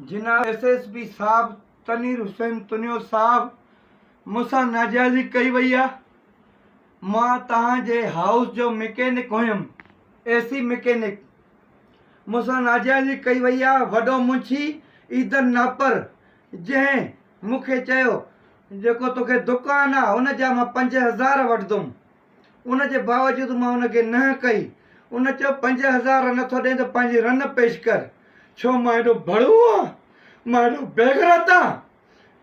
جناب S S P صاحب تنوير حسين تنيو صاحب مون سان ناجائزي ڪئي وئي آ مان توهان جي هائوس جو مڪينڪ هيم اي سي مڪينڪ مون سان ناجائزي ڪئي وئي آ وڏو منشي عيدن ناپر جنهن مون کي چيو جيڪو توکي دڪان آ ان جا مان 5000 وٺندم ان جي باوجود مان ان کي ننهن ڪئي. ان چيو 5000 نه ٿو ڏين ته پنهنجي رن پيش ڪر. ڇو مان ايڏو ڀڙوو آهيان؟ مان ايڏو بيغيرت آهيان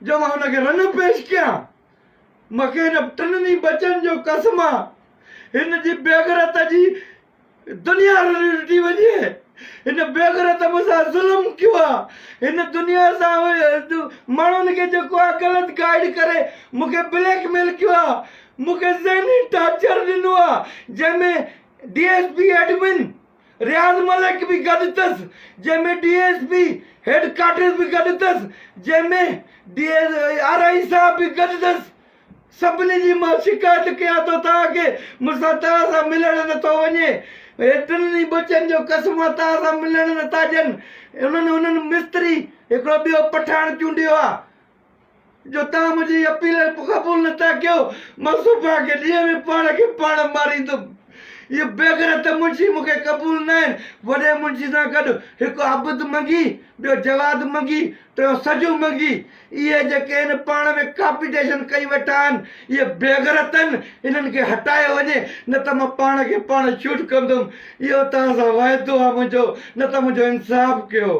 جو مان ان کي رن پيش ڪيان؟ مان کي هن ٽنهي ٻچن جو قسم آ هن جي بيغيرت جي دنيا رلي وڃي. هن بيغيرت مون سان ظلم ڪيو آ. هن دنيا سان ماڻهن کي جيڪو آ غلط گائيڊ ڪري مون کي بليڪ ميل ڪيو آ. مون کي ذهني ٽارچر ڏنو آ جنهن ۾ D S P admin Riaz Malik به گڏ اٿس جنهن ۾ D S P head quarters به گڏ اٿس جنهن ۾ ڊي آر I صاحب به گڏ اٿس. سڀني جي مان شڪايت ڪيان ٿو توهان کي مون سان توهان سان ملڻ نه ٿو وڃي. هي ٽنهي ٻچن جو قسم آ توهان سان ملڻ نه ٿا ڏين. انهن انهن مستري هڪڙو ٻيو پٺاڻ چونڊيو آ جو توهان منهنجي اپيل قبول نه ٿا ڪيو. مان صبح کي ڏينهن ۾ پاڻ کي پاڻ ماريندم. اهي بيغيرت منشي مون کي قبول نه آهن. وڏي منشي سان گڏ هڪ عابد منگي، ٻيو جواد منگي، ٽيون سجو منگي. اهي جيڪي آهن پاڻ ۾ ڪاپيٽيشن ڪئي ويٺا آهن، اهي بيغيرت آهن، انهن کي هٽايو وڃي نه ته مان پاڻ کي پاڻ شوٽ ڪندم. اهو توهان سان واعدو آهي منهنجو، نه ته منهنجو انصاف ڪيو.